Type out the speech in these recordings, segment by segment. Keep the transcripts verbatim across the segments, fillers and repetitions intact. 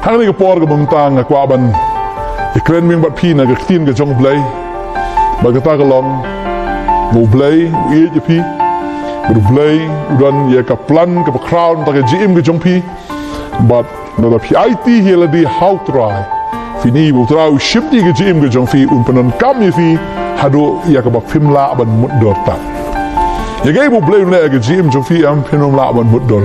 Ha kane ka por kaba mynta nga kwah ban ïakren bad phi na ka ktien ka jong U Blei. Bad kata ka long ba U Blei u ïeit ïa phi. Bad U Blei u don ïa ka plan kaba khraw na ka jingim ka jong phi. Bad lada phi aiti ïa lade ha U Trai, phin i ba U Trai u shim ïa ka jingim ka jong phi, un pyndonkam ïa phi haduh ïa kaba phim lah ban mutdur tang. Ïa kaei ba U Blei u leh ïa ka jingim jong phi em, phim lah ban mutdur.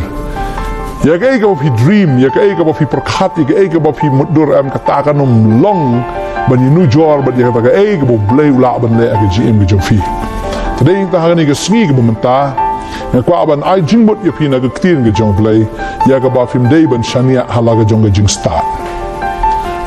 Ïa kaei kaba phi dream, ïa kaei kaba phi pyrkhat, ïa kaei kaba phi mutdur em, kata kan ym long ban ïanujor bad ïa kata kaei kaba U Blei u lah ban leh ïa ka jingim ka jong phi. Te dei tang ha kane ka sngi kaba mynta nga kwah ban ai jingmut ïa phi na ka ktien ka jong U Blei, ïa kaba phim dei ban shaniah ha la ka jong ka jingstad.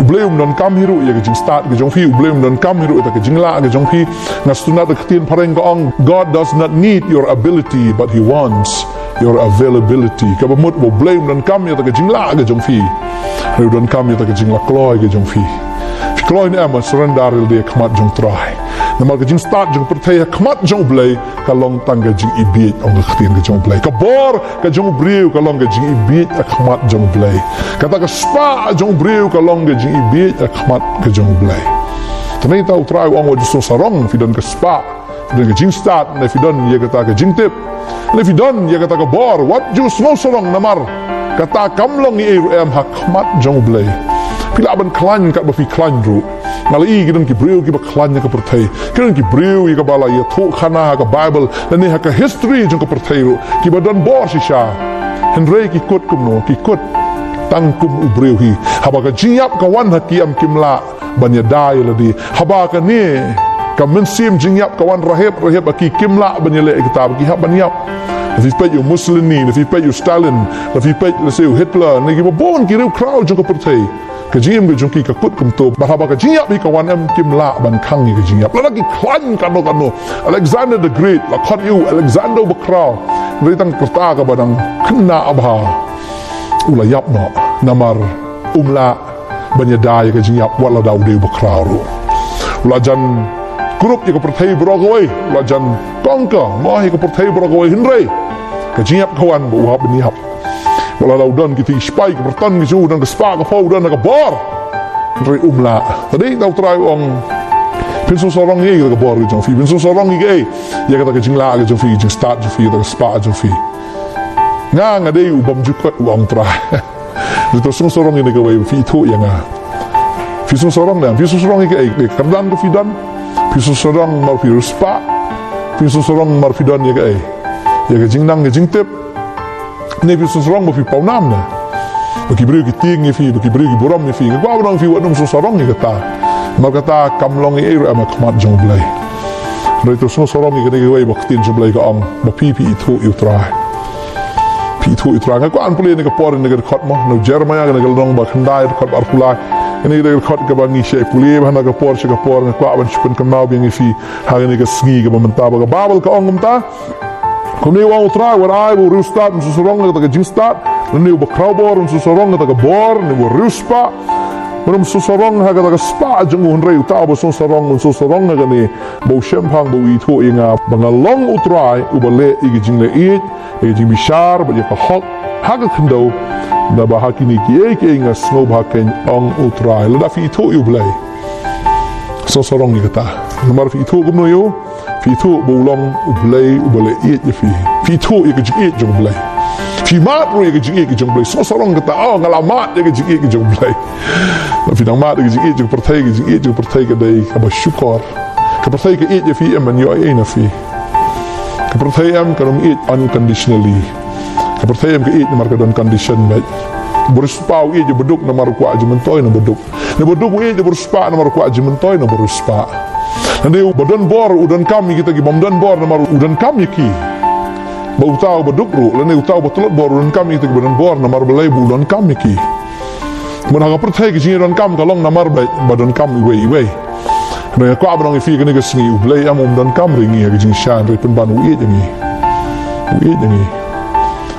U Blei um donkam hi ruh ïa ka jingstad ka jong phi, U Blei um donkam hi ruh ïa ka jinglah ka jong phi. Nga sngewtynnat ka ktien phareng ka ong, "God does not need your ability, but He wants your availability." Kaba mut ba U Blei um donkam ïa ka jinglah ka jong phi, hynrei u donkam ïa ka jinglah kloi ka jong phi. Phi kloi ne em ban surrender ïa lade ha khmat jong U Trai? Namar ka jingstad jong ka pyrthei ha khmat jong U Blei ka long tang ka jingibieit, ong ka ktien ka jong U Blei. Ka bor ka jong u briew ka long ka jingibieit ha khmat jong U Blei. Kata ka spah jong u briew ka long ka jingibieit ha khmat ka jong U Blei. Te mynta U Trai u ong, wat ju sngewsarong, phi don ka spah, phi don ka jingstad, ne phi don ïa kata ka jingtip, ne phi don ïa kata ka bor, wat ju sngewsarong namar kata kam long ei ruh em ha khmat jong U Blei. Phi lah ban khlaiñ katba phi khlaiñ ruh. Nga la i ki don ki briew kiba khlaiñ ha ka pyrthei. Ki don ki briew ïa kiba la ïathuh khana ha ka Baibl lane ha ka history jong ka pyrthei ruh, kiba don bor shisha. Hynrei ki kut kumno? Ki kut tang kum u briew hi. Haba ka jingïap ka wan ha ki, em kim lah ban ïada ïa lade. Haba kane ka mynsiem jingïap ka wan rahep rahep ha ki, kim lah ban ïaleh ïa kata, ba ki hap ban ïap. La phi peit ïa u Mussolini, la phi peit ïa u Stalin, la phi peit, la shu u Hitler, ne kiba bun ki riewkhraw jong ka pyrthei. Ka jingim ka jong ki ka kut kumto. Bad haba ka jingïap hi ka wan, em kim lah ban khang ïa ka jingïap. Lada ki khlaiñ kano kano. Alexander the Great, la khot ïa u Alexander u Bakhraw. Hynrei tang kata kaba dang khynnah bha, u la ïap noh. Namar um lah ban ïada ïa ka jingïap wat lada u dei u bakhraw ruh. U la jan kurup ïa ka pyrthei baroh kawei. U la jan conquer, mo, ïa ka pyrthei baroh kawei. Hynrei ka jingïap ka wan ba u hap ban ïap. Wat lada u don kita ki spah, ki pyrton ki jong u, u don ka spah ka phew, u don ka bor, hynrei um lah. Te dei tang U Trai u ong, phin sngewsarong ïa kata ka bor ka jong phi, phin sngewsarong ïa kaei? Ïa kata ka jinglah ka jong phi, ka jingstad jong phi, kata ka spah jong phi. Nga, nga dei u bym ju kot, u ong U Trai. Hynrei to sngewsarong ïa kane kawei ba phi ithuh ïa nga. Phi sngewsarong ne em? Phi sngewsarong ïa kaei? Ïa ka kyrdan ba phi don? Phi sngewsarong namar phi riewspah? Phi sngewsarong namar phi don ïa kaei? Ïa ka jingnang ka jingtip? Ne phi sngewsarong ba phi pawnam ne? Ba ki briew ki tieng ïa phi, ba ki briew ki burom ïa phi. Nga kwah ban ong ïa phi, wat nym sngewsarong ïa kata. Namar kata kam long ei ruh em ha khmat jong U Blei. Hynrei to sngewsarong ïa kane kawei ba ka ktien jong U Blei ka ong, ba phi, phi ithuh ïa U Trai. Phi ithuh ïa U Trai. Nga kwah ban pule na ka por, na ka dkhot mo, na u Jeremaïah, na ka lynnong ba khyndai, dkhot ba arphew lai. Kane ka dkhot kaba ngi shait pule bha na ka por sha ka por, nga kwah ban shu pynkynmaw biang ïa phi ha kane ka sngi kaba mynta, ba ka Baibl ka ong kumta. Kumne u ong U Trai, wat ai ba u riewstad un sngewsarong ïa kata ka jingstad, lane u bakhraw bor un sngewsarong ïa kata ka bor, ne u riewspah un ym sngewsarong ha kata ka spah jong u, hynrei uta uba sngewsarong un sngewsarong ha kane, ba u shemphang, ba u ithuh ïa nga ba nga long U Trai uba leh ïa ka jingleh-ïeit, ïa ka jingbishar bad ïa ka hok ha ka khyndew, naba ha kine kiei kiei nga sngewbha keiñ, ong U Trai. Lada phi ithuh ïa U Blei, sngewsarong ïa kata. Namar phi ithuh kumno ïa u? Phi ithuh ba u long U Blei uba leh-ïeit ïa phi. Phi ithuh ïa ka jingïeit jong U Blei. Phi mad ruh ïa ka jingïeit ka jong U Blei. Sngewsarong kata, oh, nga la mad ïa ka jingïeit ka jong U Blei. Phi dang mad ïa ka jingïeit jong ka pyrthei, ka jingïeit jong ka pyrthei ka dei kaba shukor. Ka pyrthei ka ïeit ïa phi, em ban ïoh ei ei na phi? Ka pyrthei, em, kan ym ïeit unconditionally. Ka pyrthei, em, ka ïeit namar ka don condition, mate. U riewspah u ïeit ïa u baduk namar u kwah jingmyntoi na u baduk. Ne u baduk u ïeit ïa u riewspah namar u kwah jingmyntoi na u riewspah. Lane uba don bor u donkam ïa kita ki bym don bor namar u donkam ïa ki. Bad uta u baduk ruh, lane uta uba tlot bor u donkam ïa kita kiba don bor namar balei? Ba u donkam ïa ki. Kumta ha ka pyrthei ka jingïadonkam ka long namar ba, ba donkam iwei iwei. Nga kwah ban ong ïa phi kane ka sngi, U Blei, em, um donkam ruh ïa ngi ha ka jingshai, hynrei pynban u ïeit ïa ngi. U ïeit ïa ngi.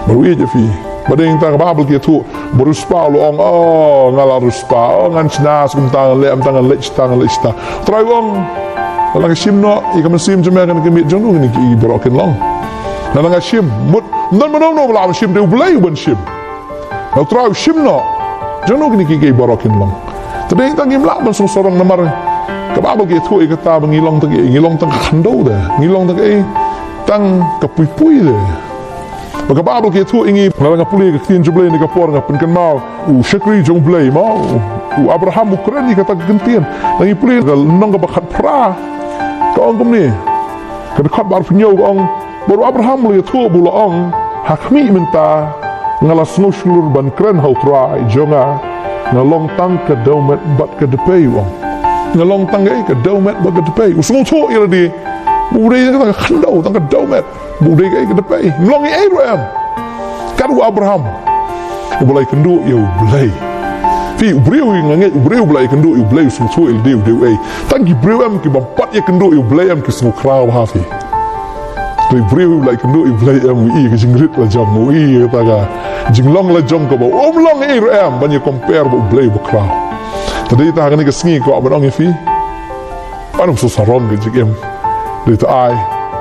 Bad u ïeit ïa phi. Bad dei tang kaba ha bynta ki ïathuh, u riewspah u la ong, oh, nga la riewspah, oh, ngan shna, shu kumta ngan leh, kumta ngan leh, shata ngan leh, shata. U Trai u ong, lada nga shim noh ïa ka mynsiem jong me ha kane ka miet jong no, kine ki baroh kin long. Lada nga shim, mut, ym don mano mano ba lah ban shim, dei U Blei uban shim. Lada U Trai u shim noh, Jong no kine kiei kiei baroh kin long. Te dei tang ngim lah ban sngewsarong namar ka Baibl ka ïathuh ïa kata ba ngi long tang kiei, ngi long tang ka khyndew de, ngi long tang kiei, tang ka puipui de. Ba ka Baibl ka ïathuh ïa ngi, nga la nga pule ka ktien jong U Blei ne ka por nga pynkynmaw u shakri jong U Blei mo, u, u Abraham u kren ïa kata ka ktien. Ngi pule ka lynnong kaba khatphra, ka ong kumne, ka dkhot ba arphew hynñiew ka ong, bad u Abraham u la ïathuh bad u la ong, ha khmih mynta nga la sngewshlur ban kren ha U Trai jong nga, nga long tang ka dewmet bad ka dpei, u ong. Nga long tang ka dewmet bad ka dpei. U sngewthuh ïa lade ba u dei tang ka khyndew, tang ka dewmet, ba u dei ka dpei. Ym long ei ruh em. Kat u Abraham uba la ïakynduh ïa U Blei. Phi, u briew, nga ngeit u briew uba la ïakynduh ïa U Blei u sngewthuh ïa lade u dei uei. Tang ki briew em kiba ym pat ïakynduh ïa U Blei em ki sngewkhraw bha, phi. Te u briew uba la ïakynduh ïa U Blei em u i ka jingrit la jong, u i kata ka jinglong la jong kaba ym long ei ruh em ban ïa compare bad U Blei uba khraw. Te dei ta ha kane ka sngi ko, ban ong ïa phi, ban ym sngewsarong ka jingim. Dei ta ai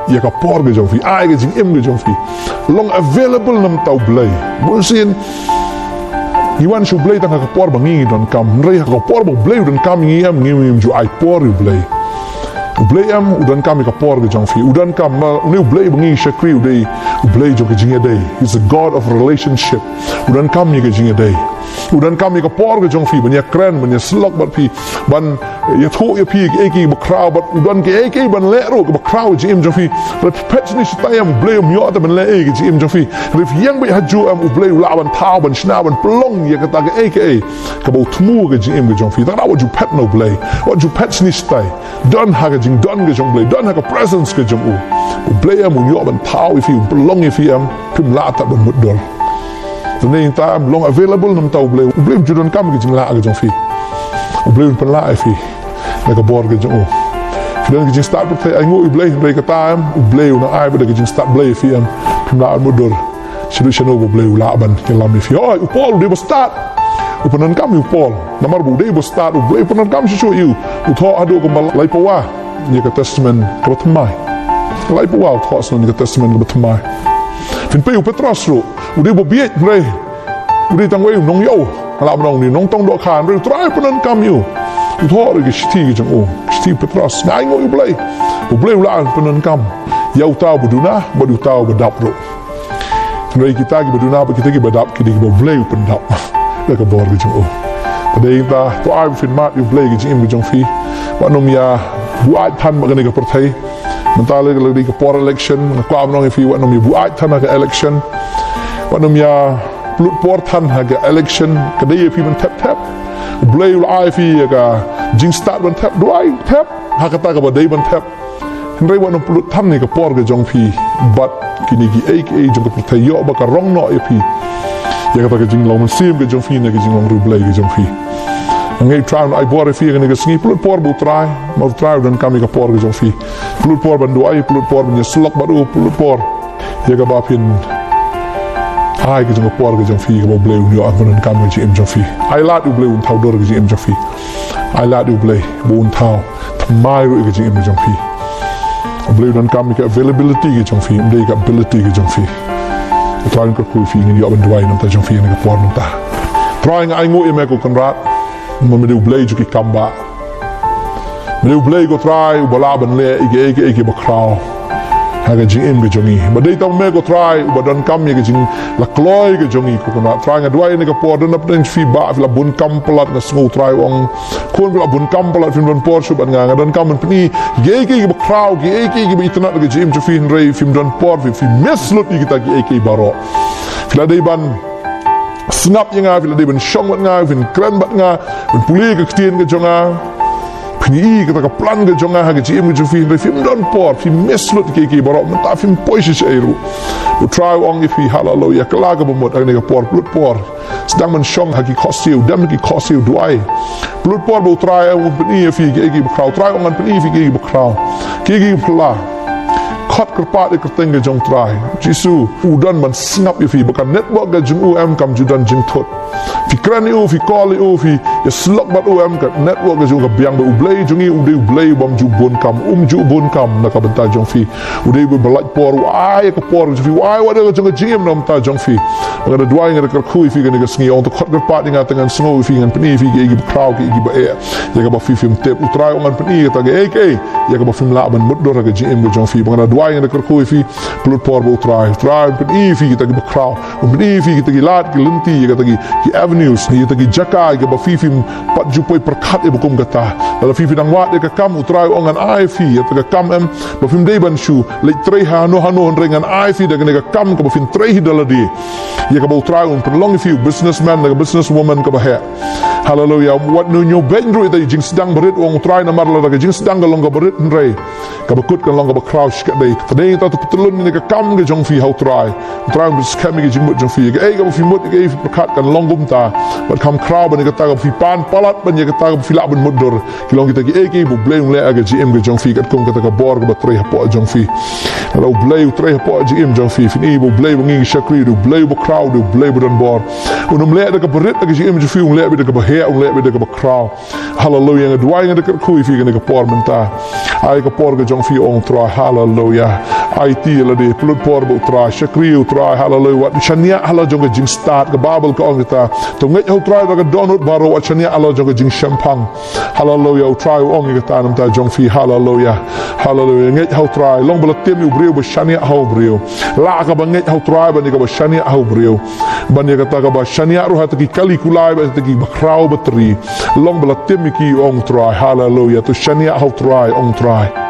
ïa ka por ka jong phi, ai ka jingim ka jong phi. Long available na bynta U Blei. Bunsien ngi wan sha U Blei tang ha ka por ba ngi, ngi donkam. Hynrei ha ka por ba U Blei u donkam ïa ngi em, ngi, ngim ju ai por ïa U Blei. U Blei em u donkam ïa ka por ka jong phi. U donkam, ma, une U Blei ba ngi shakri u dei U Blei jong ka jingïadei. He's a God of relationship. U donkam ïa ka jingïadei. U donkam ïa ka por ka jong phi ban ïakren, ban ïasyllok bad phi, ban ïathuh ïa phi kiei kiei ba khraw, bad u don kiei kiei ban leh ruh kaba khraw ha ka jingim jong phi. Hynrei phi phet shane shatai em, U Blei um ïoh te ban leh ei ha ka jingim jong phi. Hynrei phi ïeng beit hajuh em, U Blei u lah ban thaw, ban shna, ban pynlong ïa kata kaei kaei kaba u thmu ha ka jingim ka jong phi. Tang da wat ju phet na U Blei, wat ju phet shane shatai. Don ha ka jingdon ka jong U Blei, don ha ka presence ka jong u. U Blei em u ïoh ban thaw ïa phi, u pynlong ïa phi em, phim lah tad ban mutdur. Te dei ta em, long available na bynta U Blei. U Blei um ju donkam ka jinglah ka jong phi. U Blei un pynlah ïa phi da ka bor ka jong u. Phi don ka jingstad pyrthei, ainguh ïa U Blei, hynrei kata em, U Blei u nang ai bad da ka jingstad Blei ïa phi em, phim lah ban mutdur. Shaduh shano ba U Blei u lah ban ïalam ïa phi. Hooid, u Paul u dei ba stad. U pyndonkam ïa u Paul. Namar ba u dei ba stad, U Blei u pyndonkam shuh shuh ïa u. U thoh haduh kumba laiphew ïa ka Testament kaba thymmai. Laiphew u thoh shuh ïa ka Testament kaba thymmai. Phin peit u Petros ruh, u dei ba bieit, hynrei u dei tang uwei u nongïew. Nga lah ban ong u nongtong dohkha, hynrei U Trai u pyndonkam ïa u. U thoh ruh ïa ka shithi ka jong u, shithi Petros. Nga ainguh ïa U Blei. U Blei u lah ban pyndonkam ïa uta uba duna bad uta uba dap ruh. Hynrei kita kiba duna bad kita kiba dap ki dei kiba U Blei u pyndap da ka bor ka jong u. Te dei ta, to ai ba phin mad ïa U Blei ha ka jingim ka jong phi. Wat nym ïa buaid than bad kane ka pyrthei. Mynta la dei ka por election, nga kwah ban ong ïa phi, wat nym ïa buaid than ha ka election. Wat nym ïa pynlut por than ha ka election, ka dei ïa phi ban thep thep. U Blei u la ai ïa phi ïa ka jingstad ban thep, duwai thep ha kata kaba dei ban thep. Hynrei wat nym pynlut than ïa ka por ka jong phi bad kine kiei kiei jong ka pyrthei, ïoh ba ka rong noh ïa phi ïa kata ka jinglong mynsiem ka jong phi ne ka jinglong riewblei ka jong phi. Nga ngeit U Trai un ai bor ïa phi ha kane ka sngi. Pynlut por bad U Trai, namar U Trai u donkam ïa ka por ka jong phi. Pynlut por ban duwai, pynlut por ban ïasyllok bad u, pynlut por ïa kaba phin ai ka jong ka por ka jong phi kaba U Blei un ïoh ban donkam ha ka jingim jong phi. Ai lad ïa U Blei un thaw dur ha ka jingim jong phi. Ai lad ïa U Blei ba un thaw thymmai ruh ïa ka jingim ka jong phi. U Blei u donkam ïa ka availability ka jong phi, ym dei ka ability ka jong phi. U Trai un kyrkhu ïa phi, ngin ïoh ban duwai na ka bynta jong phi ha kane ka por mynta. Trai, nga ainguh ïa me ko Kynrad, namar me dei U Blei jong ki kam bah. Me dei U Blei ko Trai uba lah ban leh ïa kiei kiei kiba khraw ha ka jingim ka jong ngi. Ba dei tang me ko Trai uba donkam ïa ka jinglaitluid ka jong ngi ko Kynrad. Trai, nga duwai ha kane ka por, don napdeng phi bah, phi la bun kam palat, nga sngew Trai u ong, khun phi la bun kam palat, phim don por shuh bad nga. Nga donkam ban pyni kiei kiei kiba khraw, kiei kiei kiba itynnad ha ka jingim jong phi, hynrei phim don por, phi, phi miss lut ïa kita kiei kiei baroh. Phi la dei ban sngap ïa nga, phi la dei ban shong bad nga, phin kren bad nga, phin pule ïa ka ktien ka jong nga. Phin ïohi ïa kata ka plan ka jong nga ha ka jingim ka jong phi, hynrei phim don por, phi miss lut ïa kiei kiei baroh, mynta phim poi shisha ei ruh. U Trai u ong ïa phi, haleluya, kylla ka bamut ha kane ka por, pynlut por. Sdang ban shong ha ki khohsiew, dem ha ki khohsiew, duwai. Pynlut por bad U Trai un pyni ïa phi kiei kiei ba khraw. U Trai u ong ngan pyni ïa phi kiei kiei ba khraw, kiei kiei ba phylla. Khot kyrpad ïa ka kyrteng ka jong U Trai. Jisu, u don ban sngap ïa phi, ba ka network ka jong u em kam ju don jingthut. Phi kren ïa u, phi call ïa u, phi ïasyllok bad u em, ka network ka jong u ka biang bad U Blei jong ngi, u dei U Blei bym ju bun kam, um ju bun kam na ka bynta jong phi. U dei ba lait por, u ai ka por jong phi, u ai wat ka jong ka jingim na ka bynta jong phi. Ba nga da duwai, nga da kyrkhu ïa phi kane ka sngi, ong to khot kyrpad ïa nga te ngan sngew ïa phi, ngan pyni ïa phi kiei kiba khraw, kiei kiba eh, ïa kaba phi phim tip. U Trai u ong ngan pyni ïa kata kaei kaei ïa kaba phim lah ban mutdur ha ka jingim ka jong phi. Ba nga da duwai, nga da kyrkhu ïa phi, pynlut por bad U Trai. U Trai un pyni ïa phi kita kiba khraw, un pyni ïa phi kita ki lad, ki lynti, ïa kita ki, ki avenues, ïa kita ki jaka ïa kaba phi phim pat ju poi pyrkhat ïa ba kum kata. Lada phi phi dang wad ïa ka kam, U Trai u ong ngan ai ïa phi ïa kata ka kam em, ba phim dei ban shu leit trei hano hano, hynrei ngan ai ïa phi da kane ka kam kaba phin trei hi da lade, ïa kaba U Trai un pynlong ïa phi u businessman, da ka businesswoman kaba heh. Haleluya. Wat nangno beiñ ruh ïa ka jingsdang barit, u ong U Trai, namar lada ka jingsdang ka long kaba rit, hynrei kaba kut kan long kaba khraw shikatdei. Te dei ïa kata, to pyntylun ïa ka kam ka jong phi ha U Trai. U Trai un pynskhem ïa ka jingmut jong phi. Ïa kaei kaba phi mut, ïa kaei phi pyrkhat kan long kumta. Bad kham khraw ban ïa kata kaba phi pan palat, ban ïa kata kaba phi lah ban mutdur. Ki long kita kiei kiei ba U Blei un leh ha ka jingim ka jong phi, katkum kata ka bor kaba trei hapoh jong phi. Lada U Blei u trei hapoh jingim jong phi, phin i ba U Blei ba ngi ngi shakri u dei U Blei uba khraw, u dei U Blei uba don bor. Un ym leh da kaba rit ha ka jingim jong phi, un leh beit da kaba heh, un leh beit da kaba khraw. Haleluya. Nga duwai, nga da kyrkhu ïa phi kane ka por mynta. Ai ka por ka jong phi, ong U Trai. Haleluya. Aiti ïa lade, pynlut por bad U Trai, shakri ïa U Trai. Haleluya. Wat shaniah halor jong ka jingstad, ka Baibl ka ong kita, to ngeit ha U Trai da ka dohnud baroh, wat shaniah halor jong ka jingshemphang. Haleluya. U Trai u ong ïa kata na ka bynta jong phi. Haleluya. Haleluya. Ngeit ha U Trai. Long ba la tim ïa u briew ba shaniah ha u briew. Lah kaba ngeit ha U Trai ban ïa kaba shaniah ha u briew, ban ïa kata kaba shaniah ruh ha kita ki kali kulai, bad kita kiba khraw batri. Long ba la tim ïa ki, ong U Trai. Haleluya. To shaniah ha U Trai, ong U Trai.